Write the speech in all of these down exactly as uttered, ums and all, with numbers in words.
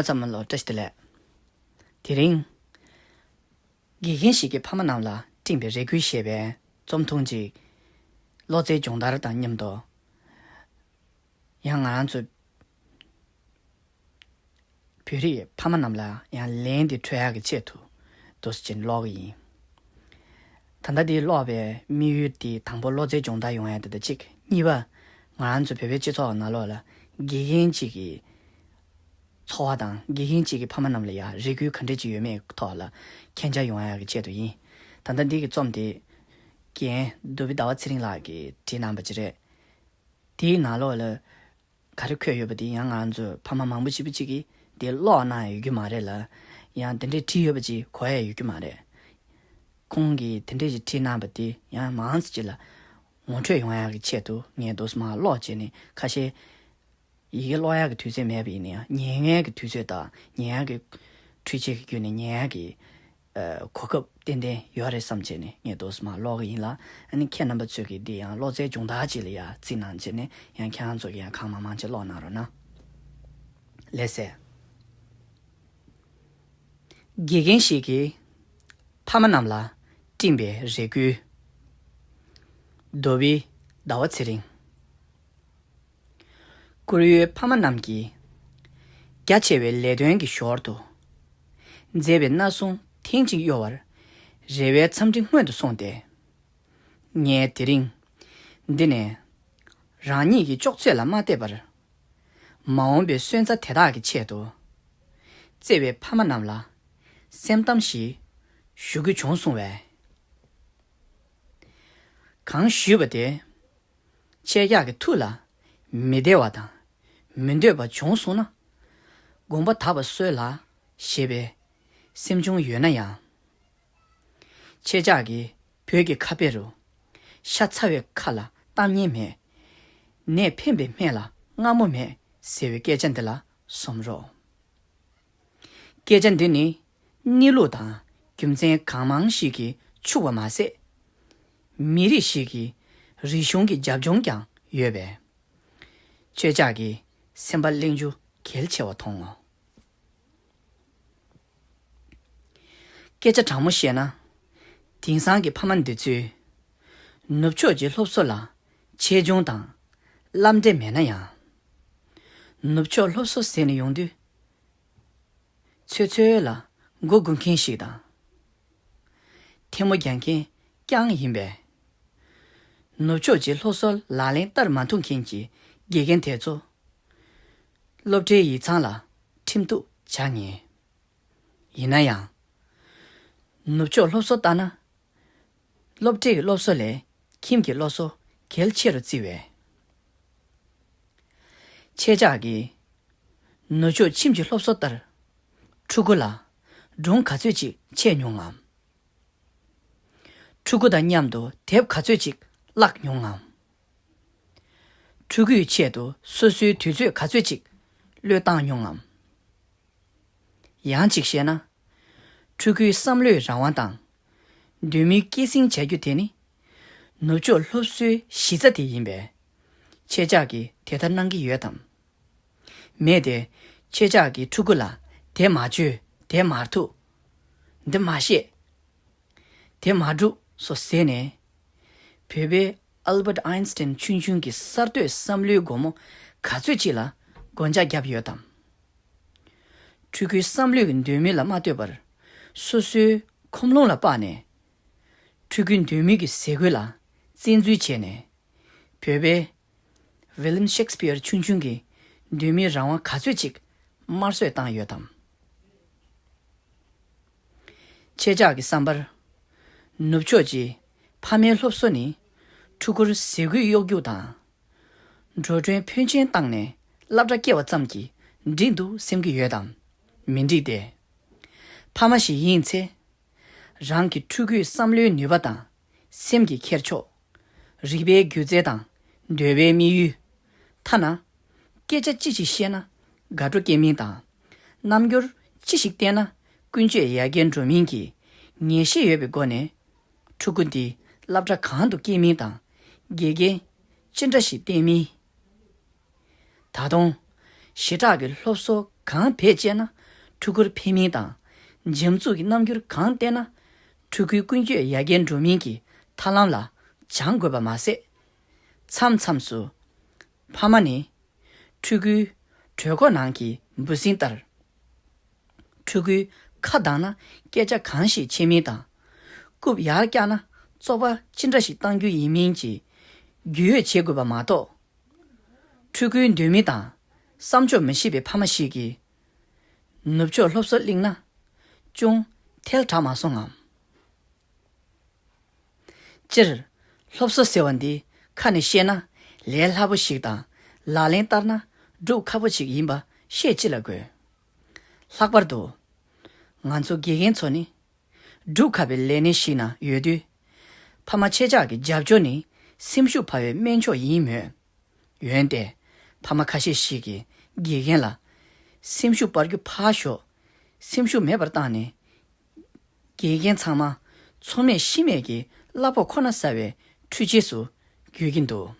ཚང་མ་ལ་བཀྲ་ཤིས་བདེ་ལེགས། དེ་རིང་། དགེ་རྒན་ཞིག་གིས་ཕ་མ་རྣམས་ལ་སྤྲིངས་པའི་རེ་སྐུལ་ཞེས་པའི་རྩོམ་ཐུང་ཅིག་ཀློག་རྩལ་སྦྱོང་བརྡར་དང་མཉམ་དུ། ཡང་ང་རང་ཚོ་བོད་རིགས་ཕ་མ་རྣམས་ལ་ཡང་ལན་དེ་འཕྲོད་ཡག་གི་ཆེད་དུ་འདུག་སེ་བྱས་ནས་ཀློག་གི་ཡིན། ད་ལྟ་འདི་ཀློག་པའི་དམིགས་ཡུལ་དེ་དང་པོ་ཀློག་རྩལ་སྦྱོང་བརྡར་ཡོང་ཡ་དེ་དང་གཅིག་གཉིས་པ། ང་རང་ཚོ་བོད་པའི་སྤྱི་ཚོགས་ནང་ལོགས་ལ་དགེ་རྒན་གཅིག་གི་འཚོ་བ་དང་དགེ་རྒན་གཅིག་གི་ཕ་མ་རྣམས་ལ་ཡང་རེ་སྐུལ་ག་འདྲས་ཅིག་ཡོད་མེད་ཐོག་ལ་མཁྱེན་རྒྱ་ཡོང་ཡག་གི་ཆེད་དུ་ཡིན། ད་ལྟ་འདི་གི་རྩོམ་དེ་རྒན་རྡོ་སྦིས་ཟླ་བ་ཚེ་རིང་ལགས་ཀྱིས་བྲིས་གནང་པ་ཅིག་རེད། དེའི་ནང་ལོགས་ལ་ག་རེ་འཁོད་ཡོད་པ་དེ་ཡང་ང་ཚོ་ཕ་མ་མང་པོ་ཞེ་པོ་ཅིག་གིས་དེ་ཀློག་གནང་ཡོད་རྒྱུ་མ་རེད་ལ། ཡང་དེ་འདྲས་བྲིས་ཡོད་པ་ཅིག་གོ་ཡ་ཡོད་རྒྱུ་མ་རེད། ཁོང་གིས་དེ་འདྲས་ཅིག་བྲིས་གནང་པ་དེ་ཡང་མང་ཙམ་ཅིག་ལ་ངོ་འཕྲོད་ཡོང་ཡག་གི་ཆེད་དུ་ངས་འདུག་སེ་མར་ཀློག་བྱས་ནས། ཁ་ཤས་ཡི་གེ་ཀློག་ཡག་གི་དུས་ཚོད་མེད་པ་ཡིན་ན་ཡང་ཉན་ཡག་གི་དུས་ཚོད་དང་ཉན་ཡག་གི་འཕྲུལ་ཆས་ཀྱི་བརྒྱུད་ནས་ཉན་ཡག་གི་ཨ་གོ་སྐབས་ཏན་ཏན་ཡོད་རེད་བསམ་བྱས་ནས་ངས་འདུག་སེ་མར་ཀློག་གི་ཡིན་ལ། ཨ་ནི་ཁྱེད་རྣམ་པ་ཚོས་ཀྱིས་འདི་ཡང་ཀློག་རྩལ་སྦྱོང་བརྡར་ཅིག་ལ་ཡ་བརྩིས་གནང་བྱས་ནས་ཡང་ཁྱེད་རང་ཚོ་གིས་ཡང་གང་མང་མང་ཅིག་ཀློག་གནང་རོགས་གནང་། ལགས་སེ། དགེ་རྒན་ཞིག་གིས་ཕ་མ་རྣམས་ལ་སྤྲིངས་པའི་རེ་སྐུལ། རྡོ་སྦིས་ཟླ་བ་ཚེ་རིང་། བཀུར་འོས་ཕ་མ་རྣམས་ཀྱིས། རྒྱ་ཆེ་བའི་ལས་དོན་གྱི་ཞོར་དུ། མཛེས་པའི་སྣ་ཟུང་ཐེངས་གཅིག་གཡོ་བར། རེ་བའི་འཚམས་འདྲི་སྔོན་དུ་སོང་སྟེ། ངས་དེ་རིང་། འདི་ནས། རང་ཉིད་ཀྱི་ཅོག་ཙེ་ལ་མ་བལྟས་པར། མ་འོངས་པའི་སོན་རྩ་དེ་དག་གི་ཆེད་དུ། བརྩེ་བའི་ཕ་མ་རྣམས་ལ། སེམས་གཏམ་ཞིག་ཞུ་རྒྱུ་བྱུང་སོང་བས། གང་ཞུས་པ་དེ། ཁྱེད་ཅག་གི་ཐུགས་ལ་མི་བདེ་བ་དང་མི་འདོད་པ་བྱུང་སོང་ན། དགོངས་པ་དག་པ་སྩོལ་ལ་ཞེས་པའི་སེམས་བྱུང་ཡོད་ན་ཡང་། ཁྱེད་ཅག་གིས་བོད་ཀྱི་ཁ་དཔེ་རུ། ཤ་ཚ་བའི་ཁ་ལ་གཏམ་ངན་མེད། ནད་ཕན་པའི་སྨན་ལ་རྔ་མོ་མེད་ཟེར་བའི་སྐད་ཆ་འདི་ལ་སོམས་རོགས། སྐད་ཆ་འདི་ནི་གནས་ལུགས་དང་རྒྱུ་མཚན་གང་མང་ཞིག་གིས་ཕྱུག་པ་མ་ཟད། མི་རིགས་ཤིག་གི་རིག་གཞུང་གི་རྒྱབ་ལྗོངས་ཀྱང་ཡོད་པས། ཁྱེད་ཅག་གིས་སེམས་པ་གླེང་རྒྱུ་གལ་ཆེ་བ་མཐོང་ངོ་། སྐད་ཆ་དྲང་མོ་བཤད་ན། དེང་སང་གི་ཕ་མ་འདི་ཚོས་ནུབ་ཕྱོགས་ཀྱི་སློབ་གསོ་ལ་ཆེ་ཆུང་དང་བསླབ་འདྲེ་མེད་ན་ཡང་། ནུབ་ཕྱོགས་སློབ་གསོ་ཟེར་ནས་ཡོང་དུས། ཚོད་ཚོད་ལ་མགོ་སྒུར་མཁན་ཞིག་དང་། ཐལ་མོ་རྒྱག་མཁན་རྐྱང་ཡིན་པས། ནུབ་ཕྱོགས་ཀྱི་སློབ་གསོ་ལག་ལེན་བསྟར་མ་ཐུབ་མཁན་གྱི་དགེ་རྒན་དེ་ཚོ། སློབ་གྲྭའི་ཡིག་ཚང་ལ་ཁྲིམས་གཏུག་བྱ་ངེས། ཡིན་ན་ཡང་། ནུབ་ཕྱོགས་སློབ་གསོ་ལྟར་ན། སློབ་གྲྭའི་སློབ་གསོ་ལས་ཁྱིམ་གྱི་སློབ་གསོ་གལ་ཆེ་རུ་བརྩི་བས། ཁྱེད་ཅག་གིས་ནུབ་ཕྱོགས་ཁྱིམ་གྱི་སློབ་གསོ་ལྟར་ཕྲུ་གུ་ལ་སྒྲུང་ག་ཚོད་ཅིག་འཆད་མྱོང་ངམ། ཕྲུ་གུ་དང་མཉམ་དུ་དེབ་ག་ཚོད་ཅིག་བཀླགས་མྱོང་ངམ། ཕྲུ་གུའི་ཆེད་དུ་སོ་སོའི་དུས་ཚོད་ག་ཚོད་ཅིག་བློས་བཏང་མྱོང་ངམ། ཡང་གཅིག་བཤད་ན། ཕྲུ་གུའི་བསམ་བློའི་རང་དབང་དང་། འདོད་མོས་སྐྱེད་སྲིང་བྱ་རྒྱུ་དེ་ནི། ནུབ་ཕྱོགས་སློབ་གསོའི་གཞི་རྩ་དེ་ཡིན་པས། ཁྱེད་ཅག་གིས་དེ་ལྟར་གནང་གི་ཡོད་དམ། མེད་དེ། ཁྱེད་ཅག་གིས་ཕྲུ་གུ་ལ་དེ་མ་བྱོས། དེ་མ་ཐུག། འདི་མ་བཤད། དེ་མ་སྒྲུག་སོགས་ཟེར་ནས། བོད་པའི་ཨལ་བྷར་ཨའིན་སི་ཊན་ཆུང་ཆུང་གི་གསར་གཏོད་བསམ་བློའི་སྒོ་མོ་ག་ཚོད་ཅིག་ལ་སྒོ་ལྕགས་བརྒྱབ་ཡོད་དམ། ཕྲུ་གུའི་བསམ་བློའི་འདོད་མོས་ལ་མ་ལྟོས་པར། སོ་སོའི་ཁོམ་ལོང་ལ་དཔགས་ནས། ཕྲུ་གུའི་འདོད་མོས་ཀྱི་ཟས་གོས་ལ་བཙན་འཛུལ་བྱས་ནས། བོད་པའི་ཝི་ལིམ་ཤེག་སི་པིར་ཆུང་ཆུང་གི་འདོད་མོས་རང་དབང་ག་ཚོད་ཅིག་དམར་གསོད་བཏང་ཡོད་དམ། ཁྱེད་ཅག་གི་བསམ་པར། ནུབ་ཕྱོགས་ཀྱི་ཕ་མའི་སློབ་གསོ་ནི། ཕྲུ་གུར་ཟས་གོས་གཡོག་རྒྱུ་དང་། འགྲོ་གྲོན་ཕོན་ཆེན་བཏང་ནས་སློབ་གྲྭ་སྐྱེལ་བ་ཙམ་གྱིས་འགྲིག་འདུག་སེམས་ཀྱི་ཡོད་དམ། མི་འགྲིག་སྟེ། ཕ་མ་ཞིག་ཡིན་ཚེ། རང་གི་ཕྲུ་གུའི་བསམ་བློའི་ནུས་པ་དང་། སེམས་ཀྱི་འཁྱེར་ཕྱོགས། རིག་པའི་སྒྱུ་རྩལ་དང་འདོད་པའི་དམིགས་ཡུལ། ཐ་ན། སྐད་ཆ་ཅི་ཞིག་བཤད་ན་དགའ་སྤྲོ་སྐྱེ་མིན་དང་། རྣམ་འགྱུར་ཅི་ཞིག་བསྟན་ན་ཀུན་སྤྱོད་ཡར་རྒྱས་འགྲོ་མིན་གྱི་ངེས་ཤེས་ཡོད་པའི་སྒོ་ནས། ཕྲུ་གུ་འདི་སློབ་གྲྭ་གང་དུ་སྐྱེལ་མིན་དང་། དགེ་རྒན་ཅི་འདྲ་ཞིག་བསྟེན་མིན། ད་དུང་། ཞེ་དྲག་གི་སློབ་གསོ་ གང་བེད་སྤྱད་ན་ཕྲུ་གུར་ཕན་མིན་དང་། འཇམ་རྩུབ་ཀྱི་རྣམ་འགྱུར་གང་བསྟན་ན་ཕྲུ་གུའི་ཀུན་སྤྱོད་ཡར་རྒྱས་འགྲོ་མིན་གྱི་ཐབས་ལམ་ལ་སྦྱང་དགོས་པ་མ་ཟད། མཚམས་མཚམས་སུ་ཕ་མ་ནི་ཕྲུ་གུའི་གྲོད་ཁོག་ནང་གི་འབུ་སྲིན་ལྟར། ཕྲུ་གུའི་ཁ་གདངས་ན་སྐད་ཆ་གང་ཞིག་འཆད་མིན་དང་། རྐུབ་ཡར་བཀྱགས་ན་བཙོག་པ་ཅི་འདྲ་ཞིག་བཏང་རྒྱུ་ཡིན་མིན་གྱི་རྒྱུས་ཡོད་བྱེད་དགོས་པ་མ་གཏོགས། ཕྲུ་གུའི་འདོད་མི་དང་བསམ་ཕྱོགས་མི་ཤེས་པའི་ཕ་མ་ཞིག་གིས་ནུབ་ཕྱོགས་སློབ་གསོ་གླེང་ན་ཅུང་ཐལ་དྲགས་མ་སོང་ངམ། སྤྱིར། སློབ་གསོ་ཟེར་བ་འདི་ཁ་ནས་བཤད་ན་ལས་སླ་པོ་ཞིག་དང་། ལག་ལེན་བསྟར་ན་སྒྲུབ་ཁག་པོ་ཞིག་ཡིན་པ་ཤེས་ཅི་ལ་དགོས། ལྷག་པར་དུ། ང་ཚོ་དགེ་རྒན་ཚོ་ནི་སྒྲུབ་ཁག་པའི་ལས་སྣེ་ཞིག་ན་ཡོད་དུས། ཕ་མ་ཁྱེད་ཅག་གི་རྒྱབ་སྐྱོར་ནི་སེམས་ཤུགས་འཕར་བའི་སྨན་མཆོག་ཡིན་མོད། འོན་ཏེ། ཕ་མ་ཁ་ཤས་ཤིག་གིས་དགེ་རྒན་ལ་སེམས་ཤུགས་སྤར་རྒྱུ་ཕར་ཞོག་སེམས་ཤུགས་མེད་པར་བཏང་ནས། དགེ་རྒན་ཚང་མ་འཚོ་མེད་ཤི་མེད་ཀྱི་གླ་ཕོགས་ཁོ་ན་ཟ་བའི་འཕྲུལ་ཆས་སུ་འགྱུར་གྱིན་འདུག་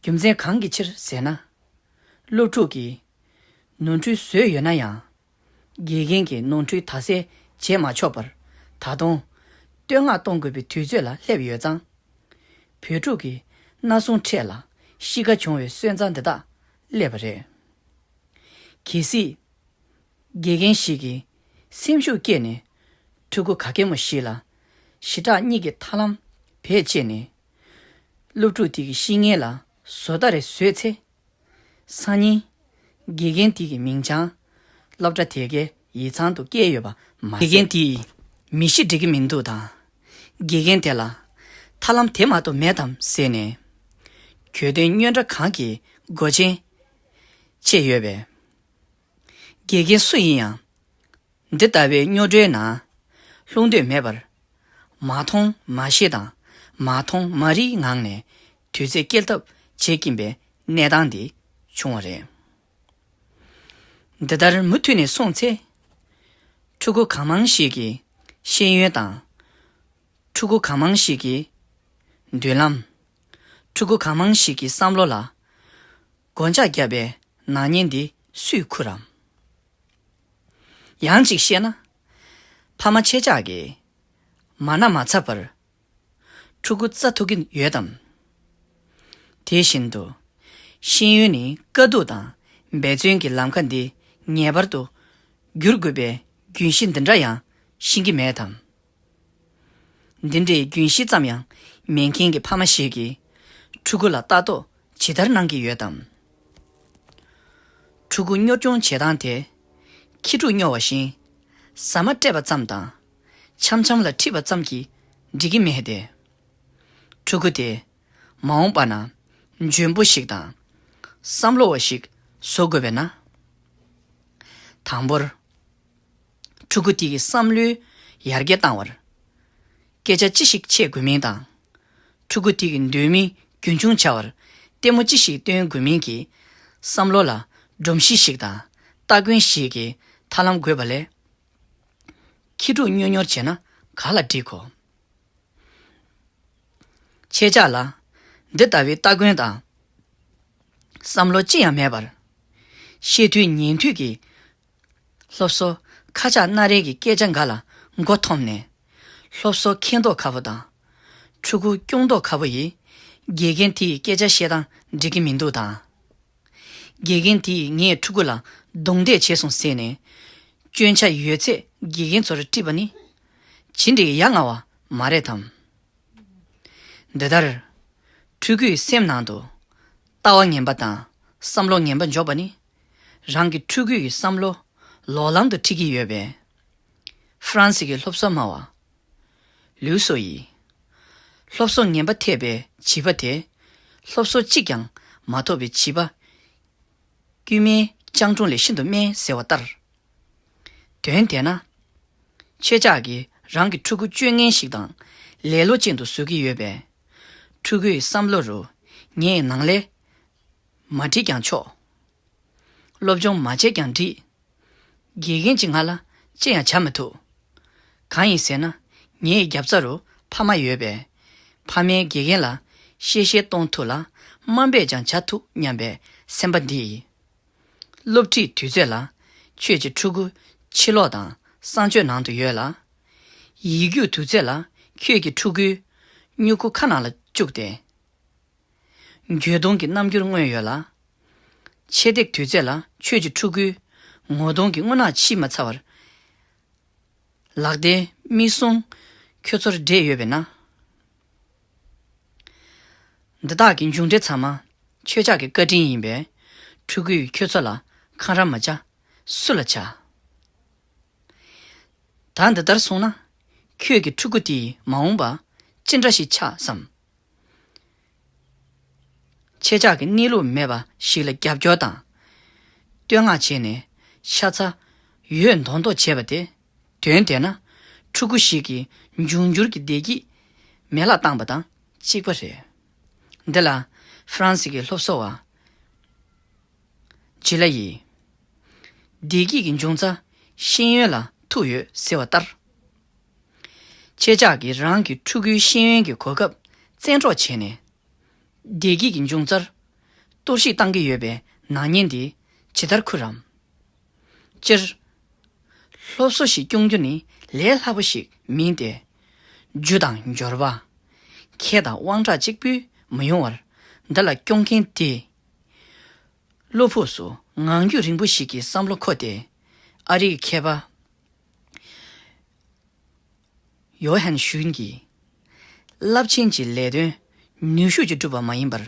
རྒྱུ་མཚན་གང་གི་ཕྱིར་ཟེར་ན། སློབ་ཕྲུག་གིས་ནོར་འཁྲུལ་བཟོས་ཡོད་ན་ཡང་། དགེ་རྒན་གྱིས་ནོར་འཁྲུལ་དག་སེལ་བྱེད་མ་ཆོག་པར། ད་དུང་བསྟོད་བསྔགས་གཏོང་དགོས་པའི་དུས་ཚོད་ལ་སླེབས་ཡོད་ཙང་། བོད་ཕྲུག་གི་སྣ་ཟུང་འཕྲེད་ལ་གཤིས་ཀ་བྱུང་བའི་སོན་རྩ་འདི་དག་སླེབས་པ་རེད། གལ་སྲིད། དགེ་རྒན་ཞིག་གིས་སེམས་ཤུགས་བསྐྱེད་ནས་ཕྲུ་གུ་ག་གེ་མོ་ཞིག་ལ་ཞེ་དྲག་གཉིད་ཀྱི་ཐབས་ལམ་བེད་སྤྱད་ནས། སློབ་ཕྲུག་དེ་གི་བཤེས་གཉེན་ལ་བཟོ་ལྟ་རེ་བཟོས་ཚེ། སང་ཉིན། དགེ་རྒན་དེ་གི་མིང་བྱང་སློབ་གྲྭ་དེ་གའི་ཡིག་ཚང་དུ་བཀལ་ཡོད་པ་མ་ཟད། དགེ་རྒན་དེས་མི་གཤིས་འགྲིག་གི་མི་འདུག་དང་། དགེ་རྒན་དེ་ལ་ཐབས་ལམ་དེ་མ་གཏོགས་མེད་དམ་ཟེར་ནས། གྱོད་དོན་རྙོག་དྲ་གང་གི་མགོ་ཆེན་ཆེ་ཡོད་པས། དགེ་རྒན་སུ་ཡིན་ཡང་། འདི་ལྟ་བུའི་རྙོག་དྲའི་ནང་ལྷུང་འདོད་མེད་པར། མ་མཐོང་མ་ཤེས་དང་མ་མཐོང་མ་རིག་ངང་ནས་དུས་ཚོད་སྐྱེལ་ཐབས་བྱེད་ཀྱིན་པའི་གནས་སྟངས་འདི་བྱུང་བ་རེད། འདི་ལྟར་མུ་མཐུད་ནས་སོང་ཚེ། ཕྲུ་གུ་གང་མང་ཞིག་གི་ཤེས་ཡོན་དང་། ཕྲུ་གུ་གང་མང་ཞིག་གི་མདུན་ལམ། ཕྲུ་གུ་གང་མང་ཞིག་གི་བསམ་བློ་ལ་སྒོ་ལྕགས་བརྒྱབ་པའི་ནག་ཉེས་འདི་སུས་འཁུར་རམ། ཡང་གཅིག་བཤད་ན། ཕ་མ་ཁྱེད་ཅག་གིས་མ་ན་མ་ཚ་བར་ཕྲུ་གུ་བཙའ་ཐུབ་ཀྱི་ཡོད་དམ། དེ་བཞིན་དུ། ཤེས་ཡོན་ནི་དཀའ་སྡུག་དང་འབད་བརྩོན་གྱི་ལམ་ཁ་འདི་ངེས་པར་དུ་བསྒྱུར་དགོས་པའི་རྒྱུན་གཞི་འདི་འདྲ་ཡང་ཤེས་ཀྱི་མེད་དམ། འདི་འདྲའི་རྒྱུན་ཤེས་ཙམ་ཡང་མེད་མཁན་གྱི་ཕ་མ་ཞིག་གིས་ཕྲུ་གུ་ལ་ལྟ་རྟོག་ཇི་ལྟར་གནང་གི་ཡོད་དམ། ཕྲུ་གུ་གཉོར་སྐྱོང་བྱེད་སྟངས་དེ་ཁྱི་ཕྲུག་གཉོར་བ་བཞིན་ཟ་མ་སྤྲད་པ་ཙམ་དང་འཆམ་འཆམ་ལ་ཁྲིད་པ་ཙམ་གྱིས་འགྲིག་གི་མེད་དེ། ཕྲུ་གུ་དེ་མ་འོངས་པ་ན་འཇོན་པོ་ཞིག་དང་བསམ་བློ་བ་ཞིག་བཟོ་དགོས་པས་ན། དང་པོར། ཕྲུ་གུ་དེ་གི་བསམ་བློའི་ཡར་རྒྱས་བཏང་བར་སྐད་ཆ་ཅི་ཞིག་འཆད་དགོས་མིན་དང་། ཕྲུ་གུ་དེ་གི་འདོད་མི་རྒྱུན་འཁྱོངས་བྱ་བར་ལྟད་མོ་ཅི་ཞིག་སྟོན་དགོས་མིན་གྱི་བསམ་བློ་ལ་སྒྲོམ་གཞི་ཞིག་དང་སྟ་གོན་ཞིག་གི་ཐབས་ལམ་དགོས་པ་ལས། ཁྱི་ཕྲུག་གཉོར་གཉོར་བྱས་ན་ག་ལ་འགྲིག་གོ། ཁྱེད་ཅག་ལ་འདི་ལྟ་བུའི་སྟ་གོན་དང་བསམ་བློ་ཅི་ཡང་མེད་པར། བཤད་དུས་ཉན་དུས་ཀྱི་སློབ་གསོ་ཁ་ཆག་སྣ་རལ་གྱི་སྐད་ཆ་འགའ་ལ་མགོ་འཐོམས་ནས། སློབ་གསོ་མཁྱེན་མདོག་ཁ་པོ་དང་། ཕྲུ་གུ་སྐྱོང་མདོག་ཁ་པོ་ཡིས་དགེ་རྒན་དེ་ཡི་སྐད་ཆ་བཤད་སྟངས་འགྲིག་གི་མི་འདུག་དང་། དགེ་རྒན་དེ་ཡིས་ངའི་ཕྲུ་གུ་ལ་རྡུང་རྡེག་བྱས་སོང་ཟེར་ནས། སྐྱོན་ཆ་ཡོད་ཚད་དགེ་རྒན་ཚོར་དཀྲིས་པ་ནི་ཇི་འདྲའི་ཡ་ང་བ་མ་རེད་དམ། འདི་ལྟར། ཕྲུ་གུའི་སེམས་ནང་དུ་ལྟ་བ་ངན་པ་དང་བསམ་བློ་ངན་པ་འཇོག་པ་ནི། རང་གི་ཕྲུ་གུ་ཡི་བསམ་བློ་ལོག་ལམ་དུ་ཁྲིད་ཀྱི་ཡོད་པས། ཧྥ་རན་སི་གི་སློབ་གསོ་སྨྲ་བ། ལུའུ་སོ་ཡིས། སློབ་གསོ་ངན་པ་ཐེབས་པའི་བྱིས་པ་དེ། སློབ་གསོ་གཅིག་ཀྱང་མ་ཐོབ་པའི་བྱིས་པ། རྐུན་མའི་སྤྱང་གྲུང་ལས་ཤིན་ཏུ་དམན་ཟེར་བ་ལྟར། དོན་དེ་ན། ཁྱེད་ཅག་གིས་རང་གི་ཕྲུ་གུ་སྤྱོད་ངན་ཞིག་དང་ལེ་ལོ་ཅན་དུ་བཟོ་གི་ཡོད་པས། ཕྲུ་གུའི་བསམ་བློ་རུ་ངས་ནང་ལས་མ་ཁྲིད་ཀྱང་ཆོག་སློབ་སྦྱོང་མ་བྱས་ཀྱང་འགྲིག་དགེ་རྒན་གྱིས་ང་ལ་ཅི་ཡང་བྱ་མི་ཐུབ། གང་ཡིན་ཟེར་ན། ངའི་རྒྱབ་རྩ་རུ་ཕ་མ་ཡོད་པས། ཕ་མས་དགེ་རྒན་ལ་གཤེ་གཤེ་གཏོང་ཐུབ་ལ། དམའ་འབེབས་ཀྱང་བྱ་ཐུབ་སྙམ་པའི་སེམས་པ་འདིས། སློབ་ཁྲིད་དུས་ཚོད་ལ་ཁྱོད་ཀྱི་ཕྲུ་གུ་ཕྱི་ལོགས་དང་གསང་སྤྱོད་ནང་དུ་ཡོད་ལ། ཡིག་རྒྱུགས་དུས་ཚོད་ལ་ཁྱོད་ཀྱི་ཕྲུ་གུའི་སྨྱུ་གུ་ཁ་ནང་ལ་བཅུག་སྟེ། འགྱོད་གདུང་གི་རྣམ་འགྱུར་མངོན་ཡོད་ལ། ཆེ་སྟེགས་དུས་ཚོད་ལ་ཁྱོད་ཀྱི་ཕྲུ་གུའི་ངོ་གདོང་གི་རྔུལ་ནག་ཕྱིས་མ་ཚར་བར། ལག་ལྡན་མིག་ཟུང་ཁྱོད་ཚོར་བགྲད་ཡོད་པས་ན། འདི་དག་གི་མཇུག་འབྲས་ཚང་མ་ཁྱོད་ཅག་གི་བཀའ་དྲིན་ཡིན་པས། ཕྲུ་གུས་ཁྱོད་ཚོ་ལ་འཁང་ར་མ་བྱ། སུ་ལ་བྱ། ད་འདི་ལྟར་སོང་ན། ཁྱོད་ཀྱི་ཕྲུ་གུ་དེས་མ་འོངས་པ་ཅི་འདྲ་ཞིག་ཆགས་སམ། ཁྱེད་ཅག་གིས་གནས་ལུགས་མེད་པ་ཞིག་ལ་རྒྱབ་སྐྱོར་དང་། བསྟོད་བསྔགས་བྱས་ནས་ཤ་ཚ་ཡོད་མདོག་མདོག་བྱས་པ་དེ། དོན་དེ་ན་ཕྲུ་གུ་ཞིག་གི་འབྱུང་འགྱུར་གྱི་བདེ་སྐྱིད་མེད་བརླག་བཏང་པ་དང་གཅིག་པ་རེད། འདི་ལ་ཧྥ་རན་སི་གི་སློབ་གསོ་བ་ཇི་ལ་ཡིས། བདེ་སྐྱིད་ཀྱི་འབྱུང་རྩ་ཤེས་ཡོན་ལ་ཐུག་ཡོད་ཟེར་བ་ལྟར། ཁྱེད་ཅག་གིས་རང་གི་ཕྲུ་གུའི་ཤེས་ཡོན་གྱི་གོ་སྐབས་བཙན་འཕྲོག་བྱས་ནས། བདེ་སྐྱིད་ཀྱི་འབྱུང་རྩར་གཏོར་བཤིག་བཏང་གི་ཡོད་པའི་ནག་ཉེས་འདི་ཇི་ལྟར་འཁུར་རམ། སྤྱིར། སློབ་གསོ་ཞིག་སྐྱོང་རྒྱུ་ནི་ལས་སླ་པོ་ཞིག་མིན་ཏེ། རྒྱུ་དང་འབྱོར་པ། ཁེ་དང་དབང་གྲགས་གཅིག་པུས་མི་ཡོང་བར། འདི་ལ་སྐྱོང་མཁན་དེ། བློ་ཕུགས་སུ་ངང་རྒྱུད་རིང་པོ་ཞིག་གི་བསམ་བློ་འཁོར་ཏེ། ཨ་རིའི་མཁས་པ་ཡོ་ཧན་ཤུན་གྱིས། རླབས་ཆེན་གྱི་ལས་དོན་ནུས་ཤུགས་ཀྱིས་བསྒྲུབས་པ་མ་ཡིན་པར།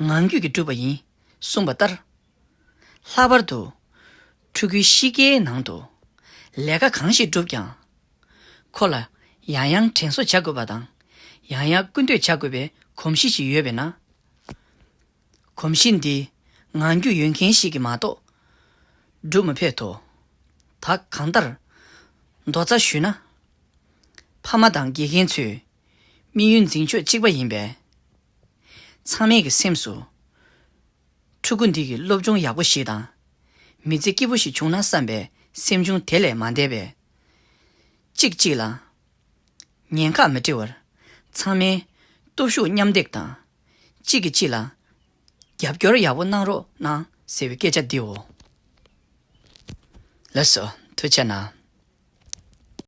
ངང་རྒྱུད་ཀྱིས་བསྒྲུབས་པ་ཡིན་གསུངས་པ་ལྟར། ལྷག་པར་དུ། ཕྲུ་གུའི་གཤིས་ཀའི་ནང་དུ་ལས་ཀ་གང་ཞིག་བསྒྲུབས་ཀྱང་། ཁོ་ལ་ཡང་ཡང་དྲན་གསོ་བྱ་དགོས་པ་དང་། ཡང་ཡང་སྐུལ་འདེད་བྱ་དགོས་པའི་གོམས་གཤིས་ཤིག་ཡོད་པས་ན། གོམས་གཤིས་འདི་ངང་རྒྱུད་ཡོད་མཁན་ཞིག་གིས་མ་གཏོགས་སྒྲུབ་མི་ཕོད་དོ། ད་གང་ལྟར་མདོ་རྩ་ཞུས་ན། ཕ་མ་དང་དགེ་རྒན་ཚོའི་དམིགས་ཡུལ་འཛིན་ཕྱོགས་གཅིག་པ་ཡིན་པས། ཚང་མའི་གི་སེམས་སུ། ཕྲུ་གུ་འདི་གི་སློབ་སྦྱོང་ཡག་པོ་ཞིག་དང་། མི་ཚེ་སྐྱིད་པོ་ཞིག་བྱུང་ན་བསམ་པའི་སེམས་བྱུང་དེ་ལས་མ་འདས་པས། གཅིག་གཅིག་ལ་ཉེན་ཁ་མི་འབྲི་བར། ཚང་མས་སྟོབས་ཤུགས་མཉམ་འདེགས་དང་། གཅིག་གིས་གཅིག་ལ་རྒྱབ་སྐྱོར་ཡག་པོ་གནང་རོགས་གནང་ཟེར་བའི་སྐད་ཆ་འདིའོ། ལགས་སོ། ཐུགས་རྗེ་གནང་།